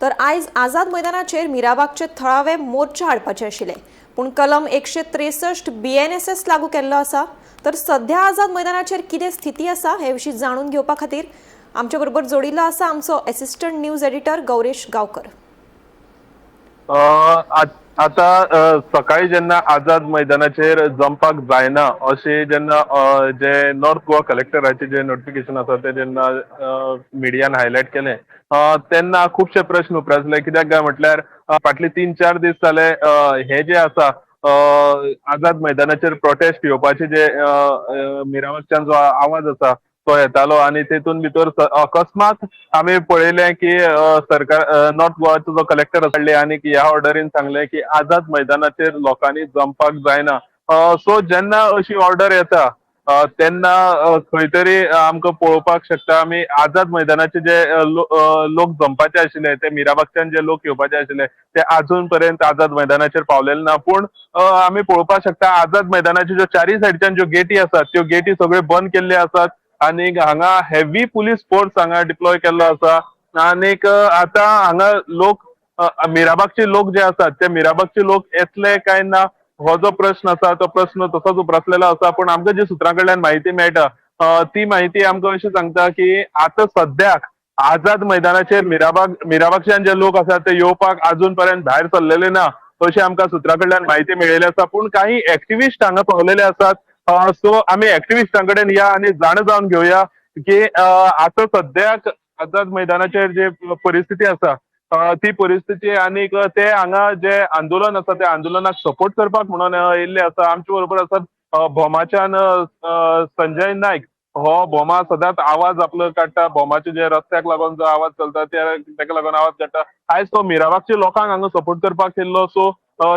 तर आयज आझाद मैदानाचेर मिराबागचे थळावे मोर्चा हाडपाचे आशिल्ले, पूण कलम 163 BNSS लागू केल्लो आसा। तर सध्या आझाद मैदानाचेर कितें स्थिती आसा हे विशीं जाणून घेवपा खातीर आमचे बरोबर जोडिल्लो आसा आमचो assistant news editor Gauresh Gaonkar. आता सकाळी जेन्ना आझाद मैदानाचेर जमपाक जायना अशें जेन्ना जे नॉर्थ गोवा कलेक्टराचे जे नोटिफिकेशन आसा ते जेन्ना मिडियान हायलायट केलें तेन्ना खुबशे प्रश्न उप्रासले. कित्याक काय म्हटल्यार फाटले 3-4 दीस जाले हे जे आसा आझाद मैदानाचेर प्रोटेस्ट येवपाचे जे मिराबागच्यान जो आवाज आसा तो येतालो आनी तेतून भितर अकस्मात आमी पळयलें की सरकार नॉर्थ गोवाचो जो कलेक्टर आसले आनी ह्या ऑर्डरीन सांगलें की आझाद मैदानाचेर लोकांनी जमपाक जायना. सो जेन्ना अशी ऑर्डर येता तेन्ना खंय तरी आमकां पळोवपाक शकता आमी आझाद मैदानाचे जे लोक जमपाचे आशिल्ले ते मिराबागच्यान जे लोक येवपाचे आशिल्ले ते आजून पर्यंत आझाद मैदानाचेर पावलेले ना. पूण आमी पळोवपाक शकता आझाद मैदानाच्यो ज्यो चारीय सायडच्यान ज्यो गेटी आसात त्यो गेटी सगळ्यो बंद केल्ल्यो आसात आनी हांगा हेवी पुलीस फोर्स हांगा डिप्लॉय केल्लो आसा. आनीक आतां हांगा लोक मिराबागचे लोक जे आसात ते मिराबागचे लोक येतले काय ना हो जो प्रश्न आसा तो प्रश्न तसोच उप्रासलेलो आसा. पूण आमकां जी सुत्रां कडल्यान म्हायती मेळटा ती म्हायती आमकां अशी सांगता की आतां सद्याक आझाद मैदानाचेर मिराबागच्यान जे लोक आसात ते येवपाक आजून पर्यंत भायर सरलेले ना अशी आमकां सुत्रां कडल्यान म्हायती मेळिल्ली आसा. पूण काही एक्टिविस्ट हांगा पावलेले आसात. सो आमी एक्टिविस्टां कडेन या आनी जाणा जावन घेवया की आतां सद्याक आझाद मैदानाचेर जे परिस्थिती आसा ती परिस्थिती आनीक ते हांगा जे आंदोलन आसा त्या आंदोलनाक सपोर्ट करपाक म्हणून येयल्ले आसा. आमचे बरोबर आसात भोमाच्यान संजय नायक. हो भोमा सदांच आवाज आपलो काडटा, भोमाचे जे रस्त्याक लागून जो आवाज चलता तेका लागून आवाज काडटा. आयज तो मिराबागच्या लोकांक हांगा सपोर्ट करपाक येयल्लो. सो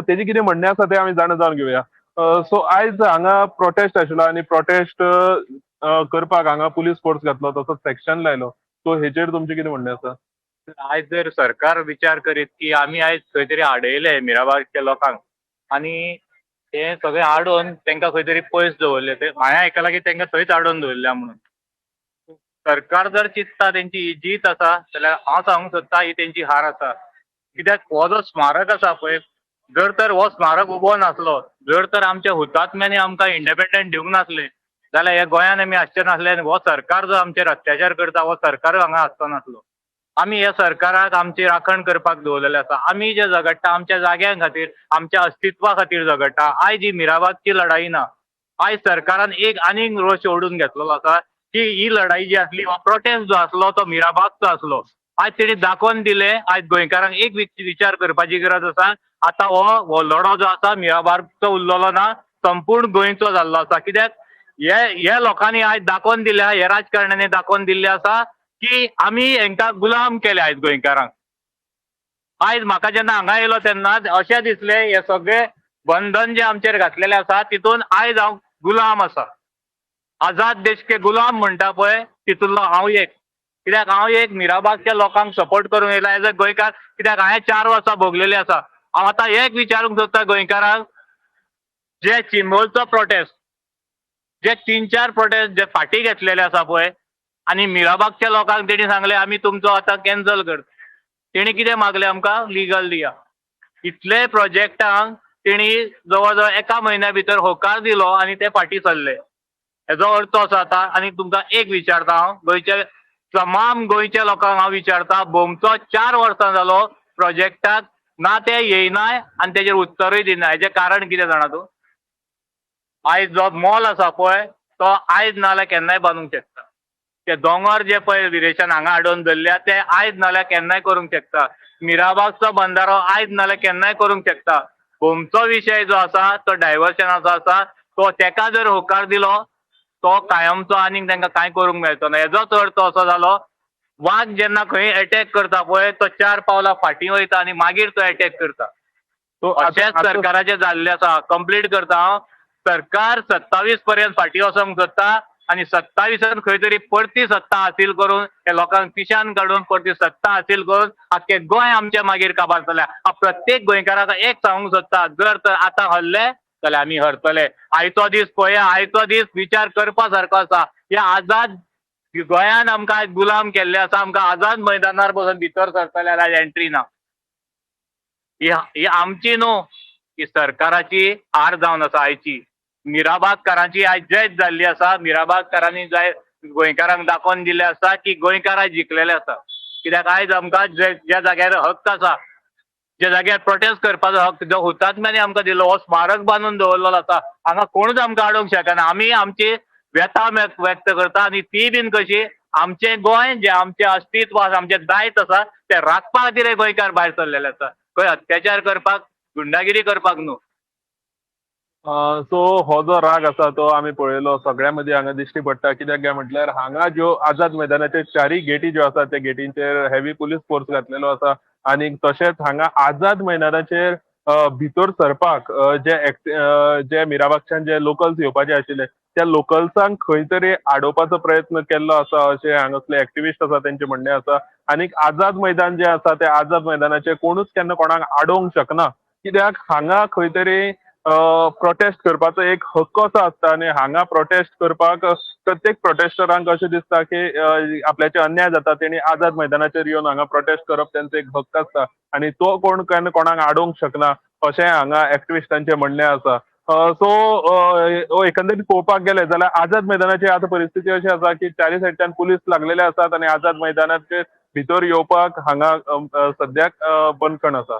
तेजें कितें म्हणणें आसा तें आमी जाणा जावन घेवया. सो आयज हांगा प्रोटेस्ट आशिल्लो आनी प्रोटेस्ट करपाक हांगा पुलीस फोर्स घातलो, तसोच सेक्शन लायलो. सो हेचेर तुमचें कितें म्हणणें आसा? आयज जर सरकार विचार करीत की आमी आयज खंय तरी आडयले मिराबागच्या लोकांक आनी ते सगळें आडोवन तांकां खंय तरी पयस दवरले, ते हांवें आयकलां की तांकां थंयच आडोवन दवरल्या म्हणून. सरकार जर चिंतता तेंची ही जीत आसा जाल्यार हांव सांगूंक सोदता ही तेंची हार आसा. कित्याक हो जो स्मारक आसा पळय, जर तर हो स्मारक उबो नासलो, जर तर आमच्या हुतात्म्यांनी आमकां इंडिपेंडंट दिवंक नासलें जाल्यार ह्या गोंयान आमी आसचे नासले आनी हो सरकार जो आमचेर अत्याचार करता हो सरकार हांगा आसचो नासलो. आमी ह्या सरकाराक आमची राखण करपाक दवरलेले आसा. आमी जे झगडटा आमच्या जाग्यां खातीर, आमच्या अस्तित्वा खातीर झगडटा. आयज ही मिराबागची लढाई ना, आयज सरकारान एक आनीक रोश ओडून घेतलेलो आसा की ही लढाई जी आसली, हो प्रोटेस्ट जो आसलो तो मिराबागचो आसलो. आयज तेणी दाखोवन दिलें. आयज गोंयकारांक एक विचार करपाची गरज आसा. आतां हो लढो जो आसा मिराबागचो उरलेलो ना, संपूर्ण गोंयचो जाल्लो आसा. कित्याक हे लोकांनी आयज दाखोवन दिल्या, हे राजकारण्यांनी दाखोवन दिल्लें आसा की आमी हेंकां गुलाम केले आयज गोंयकारांक. आयज म्हाका जेन्ना हांगा येयलो तेन्ना अशें दिसलें हे सगळे बंधन जे आमचेर घातलेले आसा तितून आयज हांव गुलाम आसा. आझाद देश के गुलाम म्हणटा पळय तितूंतलो हांव एक. कित्याक हांव एक मिराबागच्या लोकांक सपोर्ट करूंक येयला एज अ गोंयकार. कित्याक हांवें 4 वर्सां भोगलेली आसा. हांव आतां एक विचारूंक सोदता गोंयकारांक, जे चिंबलचो प्रोटेस्ट, जे 3-4 प्रोटेस्ट जे फाटीं घेतलेले आसा पळय, आनी मिराबागच्या लोकांक तेणी सांगलें आमी तुमचो आतां कॅन्सल करता, तेणी कितें मागलें आमकां लिगल दिया. इतले प्रोजेक्टांक तेणी जवळ जवळ एका म्हयन्या भितर होकार दिलो आनी ते फाटीं सरले. हेजो अर्थ असो जाता. आनी तुमकां एक विचारता हांव, गोंयच्या तमाम गोंयच्या लोकांक हांव विचारता, भोमचो 4 वर्सां जालो प्रोजेक्टाक ना ते येयनाय आनी तेजेर उत्तरूय दिना. हेजें कारण कितें जाणा तूं? आयज जो मॉल आसा पळय तो आयज नाजाल्यार केन्नाय बांदूंक शकता. ते दोंगर जे पळय विरेशान हांगा हाडून धरल्या ते आयज नाजाल्यार केन्नाय करूंक शकता. मिराबागचो बंदारो आयज नाजाल्यार केन्नाय करूंक शकता. गोमचो विशय जो आसा तो डायवर्शनाचो आसा, तो तेका जर होकार दिलो तो कायमचो आनीक तांकां कांय करूंक मेळचो ना. हेजोच अर्थ असो जालो, वाग जेन्ना खंय एटॅक करता पळय तो 4 पावलां फाटीं वयता आनी मागीर तो एटॅक करता. अशेंच सरकाराचें जाल्लें आसा. कंप्लीट करता हांव. सरकार 27 पर्यंत फाटीं वचोंक सोदता आनी 27 खंय तरी परती सत्ता हासील करून हे लोकांक पिशान काडून परती सत्ता हासील करून आख्खें गोंय आमच्या मागीर काबार जाल्या. हांव प्रत्येक गोंयकाराक एक सांगूंक सोदता, जर तर आतां हरले जाल्यार आमी हरतले. आयचो दीस पळया, आयचो दीस विचार करपा सारको आसा. ह्या आझाद गोंयान आमकां आयज गुलाम केल्ले आसा. आमकां आझाद मैदानार बसून भितर सरतले जाल्यार एंट्री ना. ही ही आमची न्हू, ही सरकाराची हार जावन आसा. आयची मिराबागकारांची आयज जैत जाल्ली आसा. मिराबागकारांनी जाय गोंयकारांक दाखोवन दिल्लें आसा की गोंयकार आयज जिखलेले आसा. कित्याक आयज आमकां जे ज्या जाग्यार हक्क आसा, ज्या जाग्यार प्रोटेस्ट करपाचो हक्क जो हुतात्म्यांनी आमकां दिलो, हो स्मारक बांदून दवरलेलो आसा, हांगा कोणूच आमकां आडोवंक शकना. आमी आमची व्यथा व्यक्त करता आनी ती बीन कशी आमचें गोंय जें आमचें अस्तित्व आसा, आमचें दायज आसा, तें राखपा खातीर हे गोंयकार भायर सरलेले आसा, खंय अत्याचार करपाक, गुंडागिरी करपाक न्हू. सो हो जो राग आसा तो आमी पळयलो सगळ्या मदीं हांगा दिश्टी पडटा. कित्याक काय म्हटल्यार हांगा ज्यो आझाद मैदानाचेर चारूय गेटी ज्यो आसा त्या गेटींचेर हेवी पुलीस फोर्स घातलेलो आसा आनी तशेंच हांगा आझाद मैदानाचेर भितर सरपाक जे मिराबागच्यान जे लोकल्स येवपाचे आशिल्ले त्या लोकल्सांक खंय तरी आडोवपाचो प्रयत्न केल्लो आसा अशें हांगासले एक्टिविस्ट आसा तेंचें म्हणणें आसा. आनीक आझाद मैदान जें आसा त्या आझाद मैदानाचेर कोणूच केन्ना कोणाक आडोवंक शकना, कित्याक हांगा खंय तरी प्रोटेस्ट करपाचो एक हक्क असो आसता आनी हांगा प्रोटेस्ट करपाक प्रत्येक प्रोटेस्टरांक अशें दिसता की आपल्याचे अन्याय जाता, तेणी आझाद मैदानाचेर येवन हांगा प्रोटेस्ट करप तेंचो एक हक्क आसता आनी तो कोण केन्ना कोणाक आडोवंक शकना अशें हांगा एक्टिविस्टांचें म्हणणें आसा. सो एकंदरीत पळोवपाक गेले जाल्यार आझाद मैदानाची आतां परिस्थिती अशी आसा की चारी सायडच्यान पुलीस लागलेले आसात आनी आझाद मैदानाचेर भितर येवपाक हांगा सद्याक बंदखण आसा.